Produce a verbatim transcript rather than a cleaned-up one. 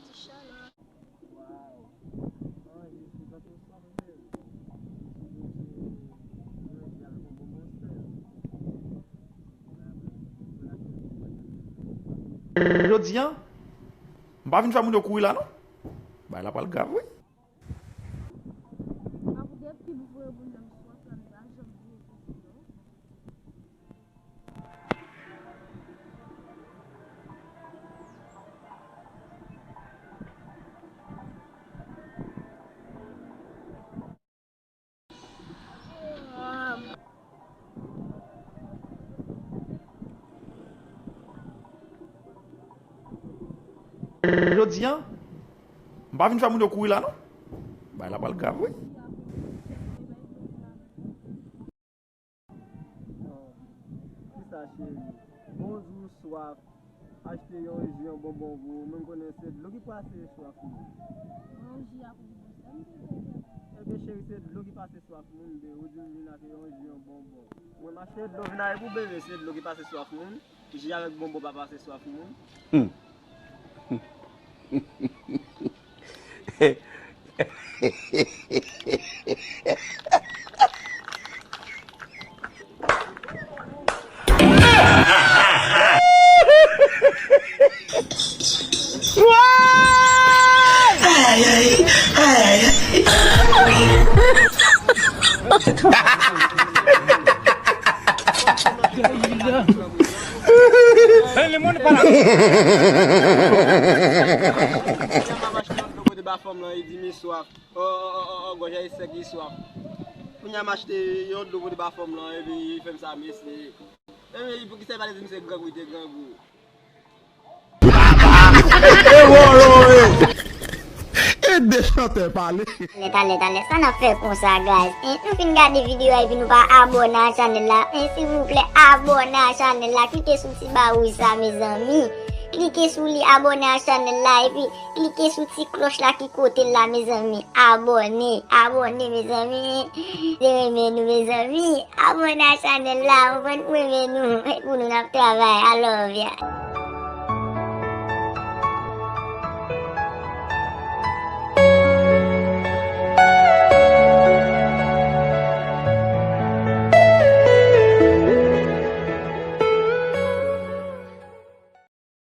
Ti chalè. Waw. Manje sou gate swaf vre. Sou gate manje avèk yon bonbon sèl. Jodi a, m pa vin fè moun yo kouri la non. Bagay la pral grav wi. Ap gen pil vre moun nan swaf la, m pa janm vle kouri non. Jodi a, m pa vin fè moun yo kouri la non. Bagay la pral grav wi. Kisa cheri? Bonjou swaf. Achte yon ji, yon bonbon pou ou. Mwen konnen se dlo ki pase swaf mwen. Yon ji a pou di bon sèm te bebe. Ebyen cheri, se dlo ki pase swaf moun, be ou di m vin ak yon ji, yon bonbon. Mwen m achte dlo vin ak pou bebe, se dlo ki pase swaf moun. Ji avèk bonbon pa pase swaf moun. Hmm. Kote ba fanm lan, li di mi swaf. O, o, o, o, o, gòj a li sèk, li swaf. Kounye a m achte yon dlo pote ba fanm lan, epi li fè m sa, mesye. Epi poukisa li pa te di m se grangou, li te grangou? E de chantè pale. Talè, talè, talè, sa n ap fè konsa, guys? En, nou fin gade videyo a epi nou pa abòne a chanèl la. En, silvouplè, abòne a chanèl la. Klike sou ti ba wouj sa, mezanmi. Klike sou li, abòne a chanèl la, epi klike sou ti klòch la ki kote l la, mezanmi. Abòne, abòne, mezanmi. Se renmen nou, mezanmi. Abòne a chanèl la, ou konprann, pou renmen nou. E pou nou n ap travay. I love ya.